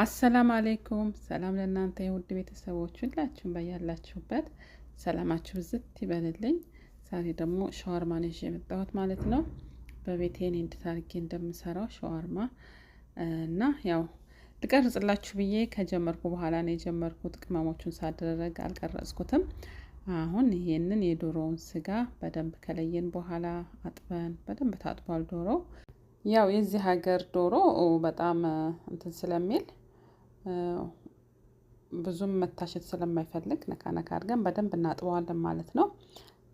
አሰላም አሌይኩም፣ ሰላም ለእናንተ የውድ ቤተሰቦች ሁላችሁም በያላችሁበት ሰላማችሁ ብዝት ይበልልኝ። ዛሬ ደግሞ ሸዋርማ ነው ይዤ የመጣሁት ማለት ነው። በቤቴ እኔ እንዴት አድርጌ እንደምሰራው ሸዋርማ እና ያው ልቀርጽላችሁ ብዬ ከጀመርኩ በኋላ ነው የጀመርኩት። ቅመሞቹን ሳደረግ አልቀረጽኩትም። አሁን ይሄንን የዶሮውን ስጋ በደንብ ከለየን በኋላ አጥበን በደንብ ታጥቧል ዶሮ። ያው የዚህ ሀገር ዶሮ በጣም እንትን ስለሚል ብዙም መታሸት ስለማይፈልግ ነካ ነካ አድርገን በደንብ እናጥበዋለን ማለት ነው።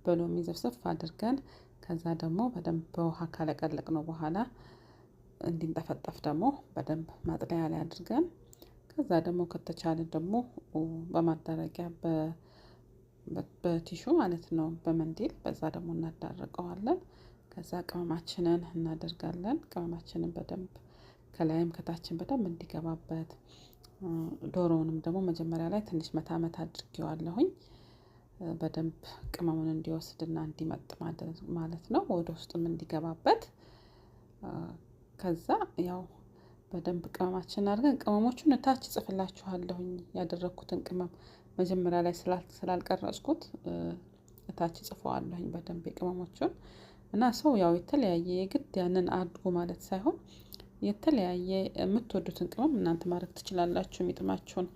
በሎሚ ዘፍዘፍ አድርገን ከዛ ደግሞ በደንብ በውሃ ካለቀለቅ ነው በኋላ እንዲንጠፈጠፍ ደግሞ በደንብ ማጥለያ ላይ አድርገን ከዛ ደግሞ ከተቻለ ደግሞ በማዳረቂያ በቲሹ ማለት ነው፣ በመንዲል በዛ ደግሞ እናዳርቀዋለን። ከዛ ቅመማችንን እናደርጋለን። ቅመማችንን በደንብ ከላይም ከታችን በደንብ እንዲገባበት፣ ዶሮውንም ደግሞ መጀመሪያ ላይ ትንሽ መታ መታ አድርጌዋለሁኝ፣ በደንብ ቅመሙን እንዲወስድና እንዲመጥ ማለት ነው፣ ወደ ውስጥም እንዲገባበት። ከዛ ያው በደንብ ቅመማችንን አድርገን፣ ቅመሞቹን እታች እጽፍላችኋለሁኝ፣ ያደረግኩትን ቅመም መጀመሪያ ላይ ስላልቀረጽኩት እታች እጽፈዋለሁኝ በደንብ የቅመሞቹን። እና ሰው ያው የተለያየ፣ የግድ ያንን አድርጎ ማለት ሳይሆን የተለያየ የምትወዱትን ቅመም እናንተ ማድረግ ትችላላችሁ፣ የሚጥማችሁን።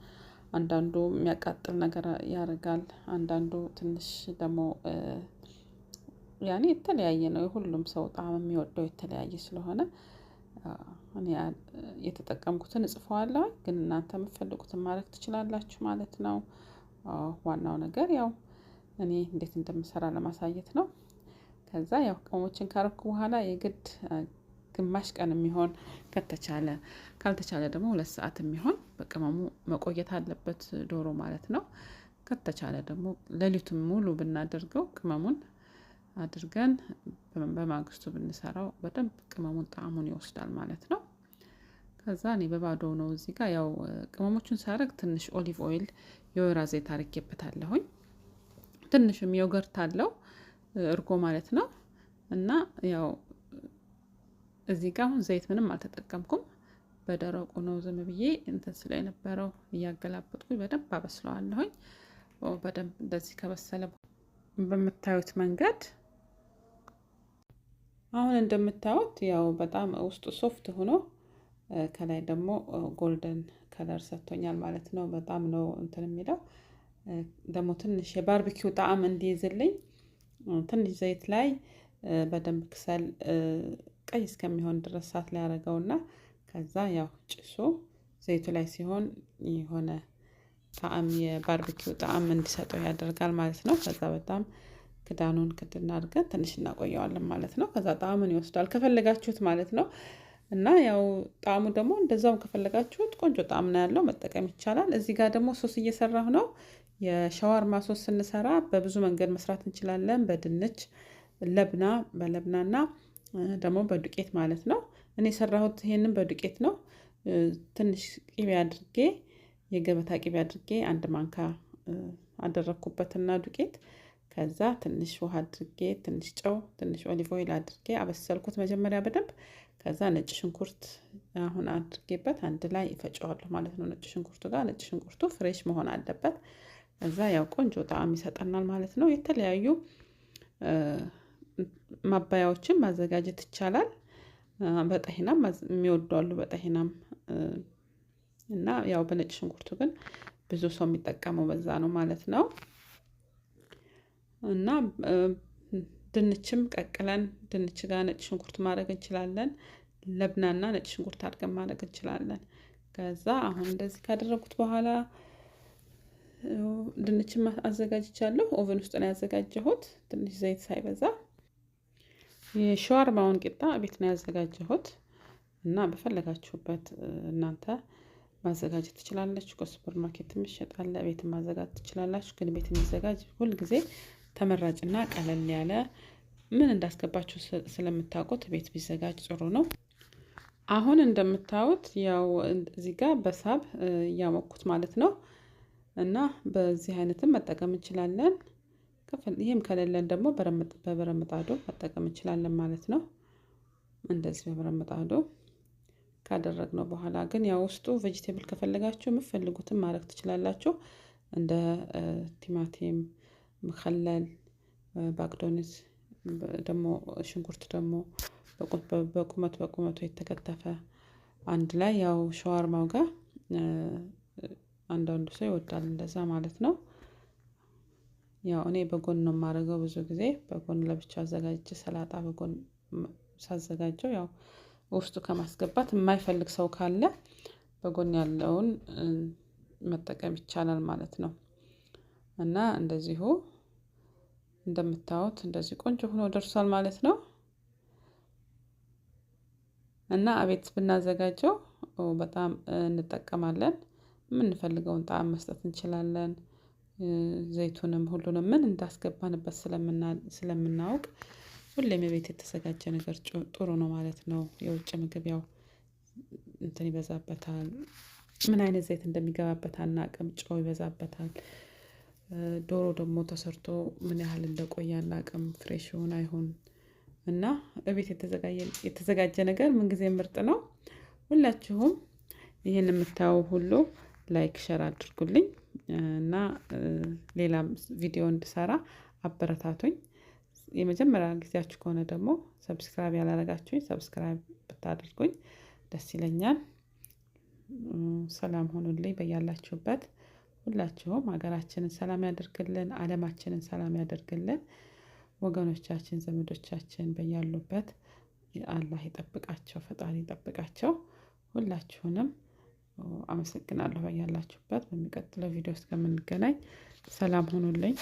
አንዳንዱ የሚያቃጥል ነገር ያደርጋል፣ አንዳንዱ ትንሽ ደግሞ ያኔ የተለያየ ነው። የሁሉም ሰው ጣዕም የሚወደው የተለያየ ስለሆነ እኔ የተጠቀምኩትን እጽፈዋለሁ፣ ግን እናንተ የምትፈልጉትን ማድረግ ትችላላችሁ ማለት ነው። ዋናው ነገር ያው እኔ እንዴት እንደምሰራ ለማሳየት ነው። ከዛ ያው ቅመሞችን ካረኩ በኋላ የግድ ግማሽ ቀን የሚሆን ከተቻለ፣ ካልተቻለ ደግሞ 2 ሰዓት የሚሆን በቅመሙ መቆየት አለበት ዶሮ ማለት ነው። ከተቻለ ደግሞ ሌሊቱን ሙሉ ብናደርገው፣ ቅመሙን አድርገን በማግስቱ ብንሰራው በደንብ ቅመሙን ጣዕሙን ይወስዳል ማለት ነው። ከዛ እኔ በባዶ ነው እዚህ ጋር፣ ያው ቅመሞቹን ሳረግ ትንሽ olive oil የወይራ ዘይት አድርጌበታለሁኝ። ትንሽም yogurt አለው፣ እርጎ ማለት ነው። እና ያው እዚህ ጋር አሁን ዘይት ምንም አልተጠቀምኩም። በደረቁ ነው ዝም ብዬ እንትን ስለ የነበረው እያገላበጥኩኝ በደንብ አበስለዋለሁኝ። በደንብ እንደዚህ ከበሰለ በምታዩት መንገድ አሁን እንደምታዩት ያው በጣም ውስጡ soft ሆኖ ከላይ ደግሞ golden color ሰጥቶኛል ማለት ነው። በጣም ነው እንትን የሚለው። ደግሞ ትንሽ የ barbecue ጣዕም እንዲይዝልኝ ትንሽ ዘይት ላይ በደንብ ክሰል ቀይ እስከሚሆን ድረስ እሳት ላይ ያደረገውና ከዛ ያው ጭሱ ዘይቱ ላይ ሲሆን የሆነ ጣዕም የ barbecue ጣዕም እንዲሰጠው ያደርጋል ማለት ነው። ከዛ በጣም ክዳኑን ክድን አድርገን ትንሽ እናቆየዋለን ማለት ነው። ከዛ ጣዕሙን ይወስዳል ከፈለጋችሁት ማለት ነው። እና ያው ጣዕሙ ደግሞ እንደዛውም ከፈለጋችሁት ቆንጆ ጣዕም ነው ያለው፣ መጠቀም ይቻላል። እዚህ ጋር ደግሞ ሶስ እየሰራሁ ነው። የሸዋርማ ሶስ ስንሰራ በብዙ መንገድ መስራት እንችላለን። በድንች ለብና፣ በለብናና ደግሞ በዱቄት ማለት ነው። እኔ የሰራሁት ይሄንን በዱቄት ነው። ትንሽ ቅቤ አድርጌ፣ የገበታ ቅቤ አድርጌ አንድ ማንካ አደረግኩበትና ዱቄት፣ ከዛ ትንሽ ውሃ አድርጌ፣ ትንሽ ጨው፣ ትንሽ olive oil አድርጌ አበሰልኩት መጀመሪያ በደንብ። ከዛ ነጭ ሽንኩርት አሁን አድርጌበት አንድ ላይ እፈጨዋለሁ ማለት ነው። ነጭ ሽንኩርቱ ጋር፣ ነጭ ሽንኩርቱ fresh መሆን አለበት። ከዛ ያው ቆንጆ ጣዕም ይሰጠናል ማለት ነው። የተለያዩ ማባያዎችን ማዘጋጀት ይቻላል። በጠሂናም የሚወዱ አሉ፣ በጠሂናም እና ያው በነጭ ሽንኩርቱ ግን ብዙ ሰው የሚጠቀመው በዛ ነው ማለት ነው። እና ድንችም ቀቅለን ድንች ጋር ነጭ ሽንኩርት ማድረግ እንችላለን። ለብናና ነጭ ሽንኩርት አድርገን ማድረግ እንችላለን። ከዛ አሁን እንደዚህ ካደረጉት በኋላ ድንችም አዘጋጅቻለሁ። Oven ውስጥ ነው ያዘጋጀሁት፣ ትንሽ ዘይት ሳይበዛ። የሸዋርማውን ቂጣ ቤት ነው ያዘጋጀሁት እና በፈለጋችሁበት እናንተ ማዘጋጀት ትችላላችሁ። ከሱፐር ማርኬት ይሸጣል፣ ቤት ማዘጋጀት ትችላላችሁ። ግን ቤት የሚዘጋጅ ሁልጊዜ ተመራጭና ቀለል ያለ፣ ምን እንዳስገባችሁ ስለምታውቁት ቤት ቢዘጋጅ ጥሩ ነው። አሁን እንደምታዩት ያው እዚህ ጋር በሳብ እያሞቅኩት ማለት ነው። እና በዚህ አይነትም መጠቀም እንችላለን። ይህም ከሌለን ደግሞ በብረት ምጣዱ መጠቀም እንችላለን ማለት ነው። እንደዚህ በብረት ምጣዱ ካደረግነው በኋላ ግን ያው ውስጡ vegetable ከፈለጋችሁ የምትፈልጉትን ማድረግ ትችላላችሁ። እንደ ቲማቲም፣ مخلل፣ بقدونس ደግሞ ሽንኩርት ደግሞ በቁመት በቁመቱ የተከተፈ አንድ ላይ ያው ሸዋርማው ጋር አንዳንዱ ሰው ይወዳል እንደዛ ማለት ነው። ያው እኔ በጎን ነው የማደርገው፣ ብዙ ጊዜ በጎን ለብቻ አዘጋጅቼ ሰላጣ በጎን ሳዘጋጀው ያው ውስጡ ከማስገባት የማይፈልግ ሰው ካለ በጎን ያለውን መጠቀም ይቻላል ማለት ነው። እና እንደዚሁ እንደምታዩት እንደዚህ ቆንጆ ሆኖ ደርሷል ማለት ነው። እና አቤት ብናዘጋጀው በጣም እንጠቀማለን። የምንፈልገውን ጣዕም መስጠት እንችላለን። ዘይቱንም ሁሉንም ምን እንዳስገባንበት ስለምናውቅ ሁሌም የቤት የተዘጋጀ ነገር ጥሩ ነው ማለት ነው። የውጭ ምግብ ያው እንትን ይበዛበታል፣ ምን አይነት ዘይት እንደሚገባበት አናውቅም። ጨው ይበዛበታል። ዶሮ ደግሞ ተሰርቶ ምን ያህል እንደቆየ አናውቅም፣ fresh ይሁን አይሁን። እና እቤት የተዘጋጀ ነገር ምንጊዜም ምርጥ ነው። ሁላችሁም ይህን የምታዩ ሁሉ like፣ share አድርጉልኝ እና ሌላም ቪዲዮ እንድሰራ አበረታቱኝ። የመጀመሪያ ጊዜያችሁ ከሆነ ደግሞ subscribe ያላረጋችሁኝ subscribe ብታደርጉኝ ደስ ይለኛል። ሰላም ሆኑልኝ በያላችሁበት። ሁላችሁም ሀገራችንን ሰላም ያደርግልን፣ ዓለማችንን ሰላም ያደርግልን። ወገኖቻችን፣ ዘመዶቻችን በያሉበት አላህ ይጠብቃቸው፣ ፈጣሪ ይጠብቃቸው። ሁላችሁንም አመሰግናለሁ በያላችሁበት። በሚቀጥለው ቪዲዮ እስከምንገናኝ ሰላም ሁኑልኝ።